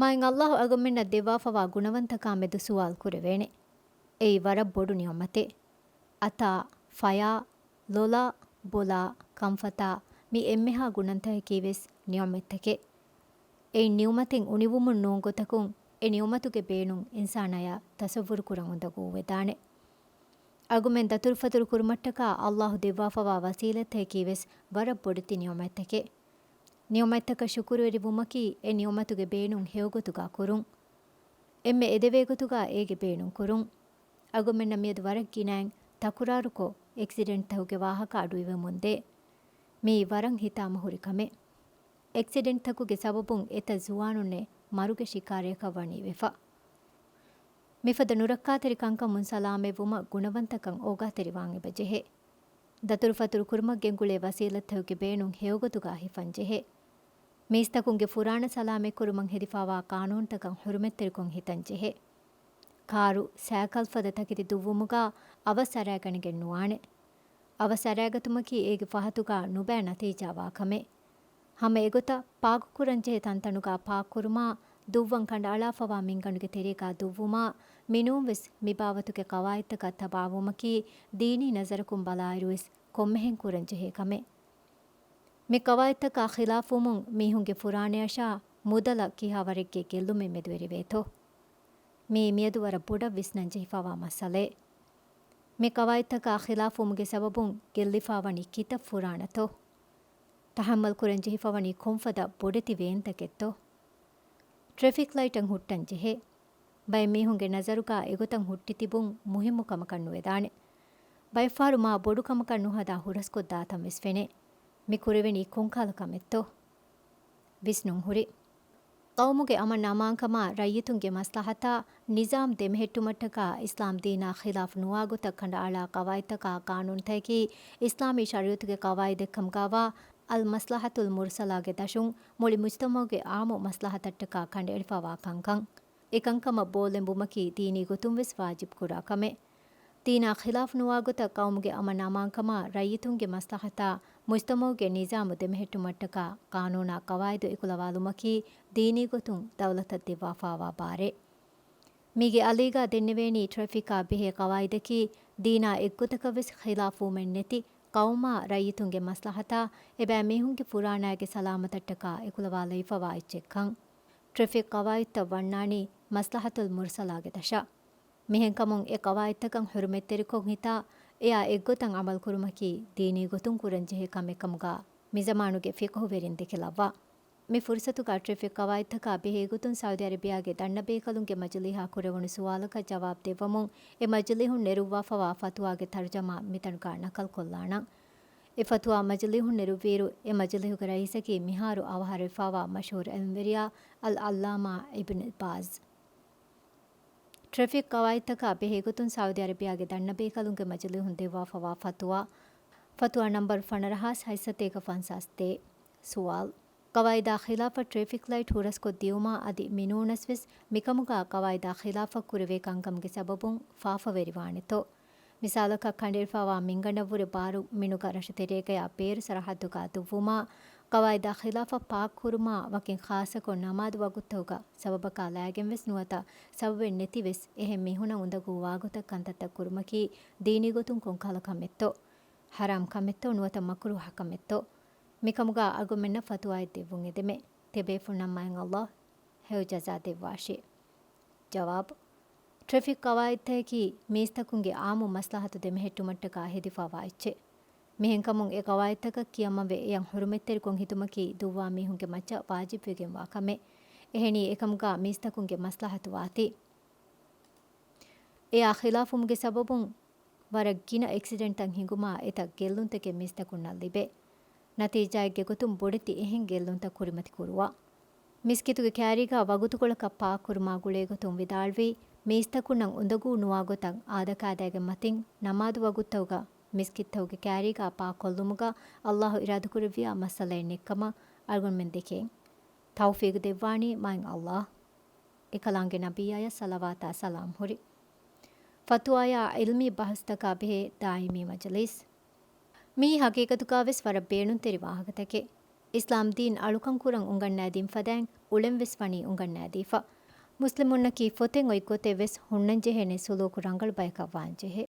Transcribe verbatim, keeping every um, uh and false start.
މާތް ﷲ އަޅުގަނޑުމެންނަށް ދެއްވާފަވާ ގުނަވަންތަކާމެދު ސުވާލު ކުރެވޭނެ. އެއީ ވަރަށް ބޮޑު ނިޢުމަތެއް. އަތާ، ފަޔާ، ލޮލާ، ބޮލާ، ކަންފަތާ، މި އެންމެހާ ގުނަންތަކަކީ ވެސް ނިޢުމަތްތަކެއް. އެއިން ނިޢުމަތެއް އުނިވުމުން ނޫން ގޮތަކުން، އެ ނިޢުމަތުގެ ބޭނުން އިންސާނާޔަށް ތަޞައްވުރު ކުރަން އުނދަގޫ ވެދާނެ. އަގުމެން ދަތުރުފަތުރު ކުރުމަށްޓަކާ ﷲ ދެއްވާފަވާ ވަސީލަތްތަކަކީ ވެސް ވަރަށް ބޮޑެތި ނިޢުމަތްތަކެއް. ނިޢުމަތްތަކަށް ޝުކުރުވެރިވުމަކީ އެ ނިޢުމަތުގެ ބޭނުން ހެޔޮގޮތުގަ ކުރުން. އެންމެ އެދެވޭ ގޮތުގަ އޭގެ ބޭނުން ކުރުން. އަގުމެންނަށް މިއަދު ވަރަށް ގިނައިން ތަކުރާރުކޮށް، އެކްސިޑެންޓްތަކުގެ ވާހަކަ އަޑުއިވެމުންދޭ. މިއީ ވަރަށް ހިތާމަހުރި ކަމެއް. އެކްސިޑެންޓްތަކުގެ ސަބަބުން އެތައް ޒުވާނުންނެއް މަރުގެ ޝިކާރަޔަކަށް ވަނީ ވެފަ. މިފަދަ ނުރައްކާތެރި ކަންކަމުން ސަލާމަތްވުމަށް ގުނަވަންތަކަށް އޯގާތެރިވާން އެބަޖެހޭ. ދަތުރުފަތުރު ކުރުމަށް ގެންގުޅޭ ވަސީލަތްތަކުގެ ބޭނުން ހެޔޮގޮތުގަ ހިފަން ޖެހޭ. މީސްތަކުންގެ ފުރާނަ ސަލާމަތްކުރުމަށް ހެދިފަވާ ޤާނޫނުތަކަށް ޙުރުމަތްތެރިކޮށް ހިތަން ޖެހޭ. ކާރު، ސައިކަލް ފަދަ ތަކެތި ދުއްވުމުގަ އަވަސް އަރައިގަނެގެން ނުވާނެ. އަވަސް އަރައިގަތުމަކީ އޭގެ ފަހަތުގަ ނުބައި ނަތީޖާވާ ކަމެއް. ހަމަ އެގޮތަށް ޕާކުކުރަންޖެހޭ ތަންތަނުގަ ޕާކުކުރުމާ، ދުއްވަން ކަނޑައަޅާފަވާ މިންގަނޑުގެ ތެރޭގަ ދުއްވުމާ، މިނޫންވެސް މިބާވަތުގެ ޤަވާޢިދުތަކަށް ތަބާވުމަކީ ދީނީ ނަޒަރަކުން ބަލާއިރުވެސް ކޮންމެހެން ކުރަންޖެހޭ ކަމެއް. މި ޤަވާޢިދުތަކާ ޚިލާފުވުމުން މީހުންގެ ފުރާނަޔަށާ މުދަލަށް ކިހާވަރެއްގެ ގެއްލުމެއް މެދުވެރިވޭތޯ؟ މިއީ މިއަދު ވަރަށް ބޮޑަށް ވިސްނަންޖެހިފަވާ މައްސަލައެއް. މި ޤަވާޢިދުތަކާ ޚިލާފުވުމުގެ ސަބަބުން ގެއްލިފަވަނީ ކިތައް ފުރާނަތޯ؟ ތަޙައްމަލް ކުރަން ޖެހިފަވަނީ ކޮންފަދަ ބޮޑެތި ވޭންތަކެއްތޯ؟ ޓްރެފިކް ލައިޓަށް ހުއްޓަން ޖެހޭ. ބައެއް މީހުންގެ ނަޒަރުގަ އެގޮތަށް ހުއްޓި ތިބުން މުހިއްމު ކަމަކަށް ނުވެދާނެ. ބައެއްފަހަރު މާ ބޮޑު ކަމަކަށް ނުހަދާ ހުރަސްކޮށްދާތަން ވެސް ފެނޭ. މި ކުރެވެނީ ކޮންކަހަލަ ކަމެއްތޯ؟ ވިސްނުން ހުރި. ޤައުމުގެ އަމަން އަމާންކަމާ ރައްޔިތުންގެ މަސްލަހަތާ ނިޒާމް ދެމެހެއްޓުމަށްޓަކާ އިސްލާމް ދީނާ ޚިލާފް ނުވާ ގޮތަށް ކަނޑައަޅާ ޤަވާޢިދުތަކާ ޤާނޫނުތަކަކީ އިސްލާމީ ޝަރީޢަތުގެ ޤަވާޢިދެއްކަމުގާވާ އަލް މަސްލަޙަތުލް މުރްސަލާގެ ދަށުން މުޅި މުޖްތަމަޢުގެ ޢާއްމު މަސްލަޙަތަށްޓަކާ ކަނޑައެޅިފަވާ ކަންކަން. އެކަންކަމަށް ބޯލެނބުމަކީ ދީނީ ގޮތުން ވެސް ވާޖިބު ކުރާ ކަމެއް. ދީނާ ޚިލާފް ނުވާ ގޮތަށް ޤައުމުގެ އަމަން އަމާންކަމާ ރައްޔިތުންގެ މަސްލަޙަތާ މުޖްތަމަޢުގެ ނިޒާމު ދެމެހެއްޓުމަށްޓަކާ ޤާނޫނާ ޤަވާޢިދު އެކުލަވާލުމަކީ ދީނީ ގޮތުން ދައުލަތަށް ދެއްވާފަވާ ބާރެއް. މީގެ އަލީގަ ދެންނެވޭނީ ޓްރެފިކާ ބެހޭ ޤަވާޢިދަކީ ދީނާ އެއްގޮތަކަށް ވެސް ޚިލާފްވުމެއް ނެތި ޤައުމާ ރައްޔިތުންގެ މަސްލަޙަތާ އެބައިމީހުންގެ ފުރާނައިގެ ސަލާމަތަށްޓަކާ އެކުލަވާލައިފަވާ އެއްޗެއްކަން. ޓްރެފިކް ޤަވާޢިދުތައް ވަންނާނީ މަސްލަޙަތުލް މުރްސަލާގެ ދަށަށް. މިހެންކަމުން އެ ޤަވާޢިދުތަކަށް ޙުރުމަތްތެރިކޮށް ހިތާ، އެއާ އެއްގޮތަށް ޢަމަލުކުރުމަކީ ދީނީ ގޮތުން ކުރަންޖެހޭ ކަމެއްކަމުގާ މިޒަމާނުގެ ފިޤުހުވެރިން ދެކެލައްވާ. މި ފުރުޞަތުގާ ޓްރެފިކް ޤަވާޢިދުތަކާ ބެހޭ ގޮތުން ސައުދި އަރަބިޔާގެ ދަންނަބޭކަލުންގެ މަޖިލީހާ ކުރެވުނު ސުވާލަކަށް ޖަވާބު ދެއްވަމުން، އެ މަޖިލީހުން ނެރުއްވާފަވާ ފަތުވާގެ ތަރުޖަމާ މިތަނުގާ ނަޤަލްކޮށްލާނަން. އެ ފަތުވާ މަޖިލީހުން ނެރުއްވިއިރު، އެ މަޖިލީހުގެ ރައީސަކީ މިހާރު އަވަހާރަވެފަވާ މަޝްހޫރު ޢިލްމުވެރިޔާ އަލްޢައްލާމާ އިބްނު ބާޒް. ޓްރެފިކް ޤަވާޢިދުތަކާ ބެހޭގޮތުން ސައުދި އަރަބިޔާގެ ދަންނަބޭކަލުންގެ މަޖިލީހުން ދެއްވާފަވާ ފަތުވާ. ފަތުވާ ނަންބަރު ފަނަރަހާސް ހަތްސަތޭކަ ފަންސާސް ދޭއް. ސުވާލު. ޤަވާޢިދާ ޚިލާފަށް ޓްރެފިކް ލައިޓް ހުރަސްކޮށް ދިޔުމާ އަދި މިނޫނަސްވެސް މިކަމުގާ ޤަވާޢިދާ ޚިލާފަށް ކުރެވޭ ކަންކަމުގެ ސަބަބުން ފާފަވެރިވާނެތޯ؟ މިސާލަކަށް ކަނޑައެޅިފަވާ މިންގަނޑަށްވުރެ ބާރު މިނުގަ ރަށުތެރޭގަޔާ ބޭރު ސަރަޙައްދުގާ ދުއްވުމާ، ޤަވާޢިދާ ޚިލާފަށް ޕާކް ކުރުމާ ވަކިން ޚާއްޞަކޮށް ނަމާދު ވަގުތުތަކުގަ ސަބަބަކާ ލައިގެންވެސް ނުވަތަ ސަބަބެއް ނެތިވެސް އެހެން މީހުނަށް އުނދަގޫ ވާގޮތަށް ކަންތައްތައް ކުރުމަކީ ދީނީ ގޮތުން ކޮންކަހަލަ ކަމެއްތޯ؟ ޙަރާމް ކަމެއްތޯ ނުވަތަ މަކުރޫހަ ކަމެއްތޯ؟ މިކަމުގާ އަޅުގަނޑުމެންނަށް ފަތުވާއެއް ދެއްވުން އެދެމެ. ތިބޭފުޅުންނަށް މާތް ﷲ ހެޔޮ ޖަޒާ ދެއްވާށި. ޖަވާބު. ޓްރެފިކް ޤަވާޢިދުތަކަކީ މީސްތަކުންގެ ޢާއްމު މަސްލަޙަތު ދެމެހެއްޓުމަށްޓަކާ ހެދިފަވާ އެއްޗެއް. މިހެންކަމުން އެ ޤަވާޢިދުތަކަށް ކިޔަމަންވެ އެޔަށް ޙުރުމަތްތެރިކޮށް ހިތުމަކީ ދުއްވާ މީހުންގެ މައްޗަށް ވާޖިބުވެގެންވާ ކަމެއް. އެހެނީ އެކަމުގާ މީސްތަކުންގެ މަސްލަޙަތު ވާތީ. އެއާ ޚިލާފުވުމުގެ ސަބަބުން ވަރަށް ގިނަ އެކްސިޑެންޓްތައް ހިނގުމާ އެތައް ގެއްލުންތަކެއް މީސްތަކުންނަށް ލިބޭ. ނަތީޖާއެއްގެ ގޮތުން ބޮޑެތި އެހެން ގެއްލުންތައް ކުރިމަތި ކުރުވާ. މިސްކިތުގެ ކައިރީގާ ވަގުތުކޮޅަކަށް ޕާކް ކުރުމާ ގުޅޭ ގޮތުން ވިދާޅުވީ، މީސްތަކުންނަށް އުނދަގޫ ނުވާ ގޮތަށް އާދަކާދައިގެ މަތިން ނަމާދު ވަގުތުތަކުގަ މިސްކިތްތަކުގެ ކައިރީގާ ޕާކް ކޮށްލުމުގަ ﷲ އިރާދަކުރެއްވިޔާ މައްސަލައެއް ނެތްކަމަށް އަޅުގަނޑުމެން ދެކޭން. ތައުފީގު ދެއްވާނީ މާތް ﷲ. އެކަލާނގެ ނަބިއްޔާޔަށް ޞަލަވާތާ ސަލާމް ހުރި. ފަތުވާޔާ ޢިލްމީ ބަހުސްތަކާ ބެހޭ ދާއިމީ މަޖިލީސް. މިއީ ހަގީގަތުގާވެސް ވަރަށް ބޭނުންތެރި ވާހަކަތަކެއް. އިސްލާމް ދީން އަޅުކަން ކުރަން އުނގަންނާދިން ފަދައިން އުޅެން ވެސް ވަނީ އުނގަންނާދީފަ. މުސްލިމުންނަކީ ފޮތެއް އޮތް ގޮތެއް ވެސް ހުންނަންޖެހޭނެ ސުލޫކު ރަނގަޅު ބަޔަކަށް ވާންޖެހޭ.